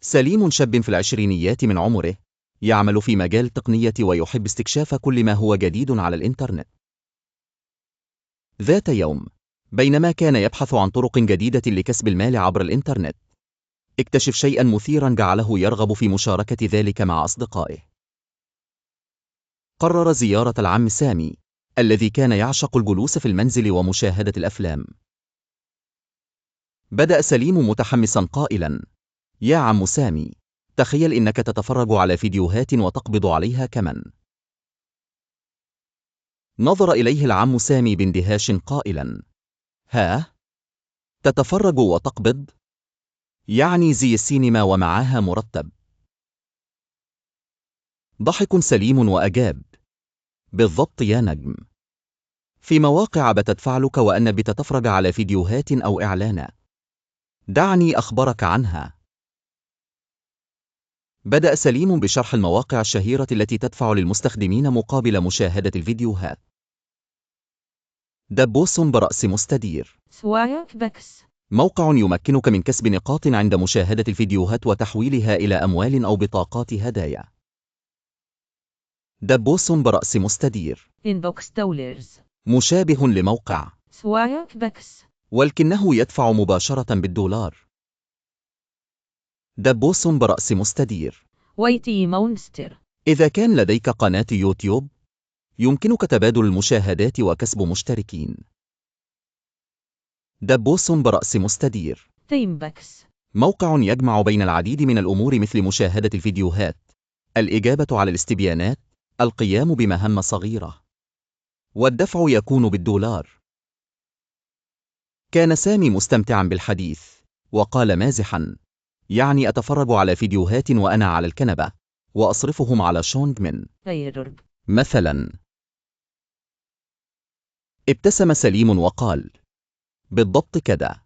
سليم شاب في العشرينيات من عمره، يعمل في مجال التقنية ويحب استكشاف كل ما هو جديد على الإنترنت. ذات يوم، بينما كان يبحث عن طرق جديدة لكسب المال عبر الإنترنت، اكتشف شيئا مثيرا جعله يرغب في مشاركة ذلك مع أصدقائه. قرر زيارة العم سامي، الذي كان يعشق الجلوس في المنزل ومشاهدة الأفلام. بدأ سليم متحمسا قائلا: يا عم سامي، تخيل إنك تتفرج على فيديوهات وتقبض عليها كمان. نظر إليه العم سامي باندهاش قائلا: ها؟ تتفرج وتقبض؟ يعني زي السينما ومعاها مرتب. ضحك سليم وأجاب: بالضبط يا نجم. في مواقع بتدفع لك وأن بتتفرج على فيديوهات أو إعلانات. دعني أخبرك عنها. بدأ سليم بشرح المواقع الشهيرة التي تدفع للمستخدمين مقابل مشاهدة الفيديوهات. دبوس برأس مستدير. Swagbucks. موقع يمكنك من كسب نقاط عند مشاهدة الفيديوهات وتحويلها إلى أموال أو بطاقات هدايا. دبوس برأس مستدير. Inbox Dollars. مشابه لموقع Swagbucks. ولكنه يدفع مباشرة بالدولار. دبوس برأس مستدير. YT Monster. إذا كان لديك قناة يوتيوب، يمكنك تبادل المشاهدات وكسب مشتركين. دبوس برأس مستدير. TimeBucks. موقع يجمع بين العديد من الأمور مثل مشاهدة الفيديوهات، الإجابة على الاستبيانات، القيام بمهمة صغيرة، والدفع يكون بالدولار. كان سامي مستمتعا بالحديث، وقال مازحا: يعني أتفرج على فيديوهات وأنا على الكنبة، وأصرفهم على شونج من Airorb. مثلا. ابتسم سليم وقال: بالضبط كده.